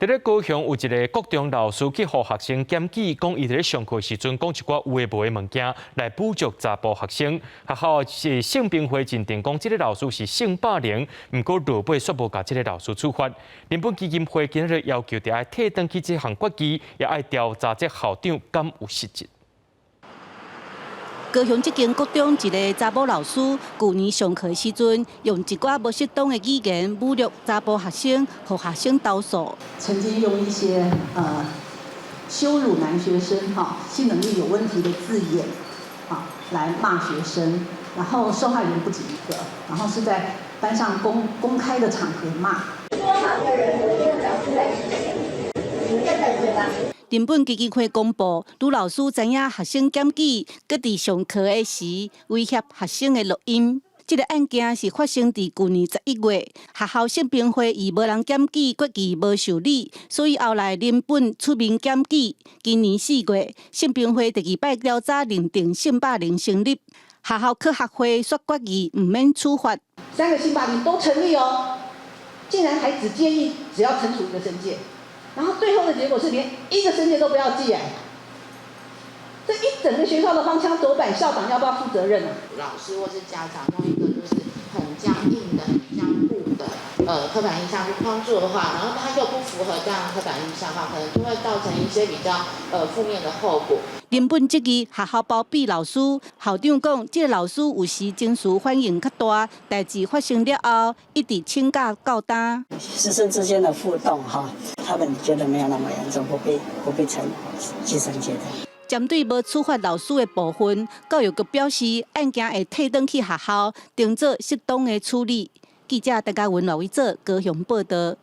佇咧高雄有一个國中老師去予學生檢舉，講伊佇咧上課時陣講一寡有的無的物件來侮辱查埔學生。學校是性平會認定講這个老師是性霸凌，毋過落尾煞無共這个老師處罰。人本基金會今日要求著愛退轉去這項決議，也愛調查這校長敢有失職。高雄這間國中一个查某老師，舊年上課時陣，用一寡無適當的語言侮辱查埔學生，予學生投訴。曾經用一些羞辱男學生哈性能力有問題的字眼啊來罵學生，然後受害人不止一個，然後是在班上公開的場合罵。說謊的人有沒有講出來是誰？你們站在對吧？人本基金會公布，女老師知影學生檢舉，閣佇上課的時威脅學生的錄音。這个案件是發生佇舊年11月，學校性平會以無人檢舉，決議無受理，所以後來人本出面檢舉。今年4月，性平會第二擺調查認定性霸凌成立，學校科學會煞決議毋免處罰。三個性霸凌都成立哦，竟然還只建議只要懲處一個申誡。然後最後的結果是連一個申誡都不要記，哎，這一整個學校的荒腔走板，校長要不要負責任啊？老師或是家長用一個就是很僵硬的、很僵固的刻板印象去框住的話，然後他又不符合這樣刻板印象的話，可能就會造成一些比較負面的後果。人本質疑學校包庇老師，校長講這个老師有時情緒反應較大，代誌發生了後一直請假到今。師生之間的互動哈，他們覺得沒有那麼嚴重，不必懲記申誡的。針對無處罰老師的部分，教育局表示案件會退轉去學校，定做適當的處理。記者陳嘉文、羅偉哲高雄報道。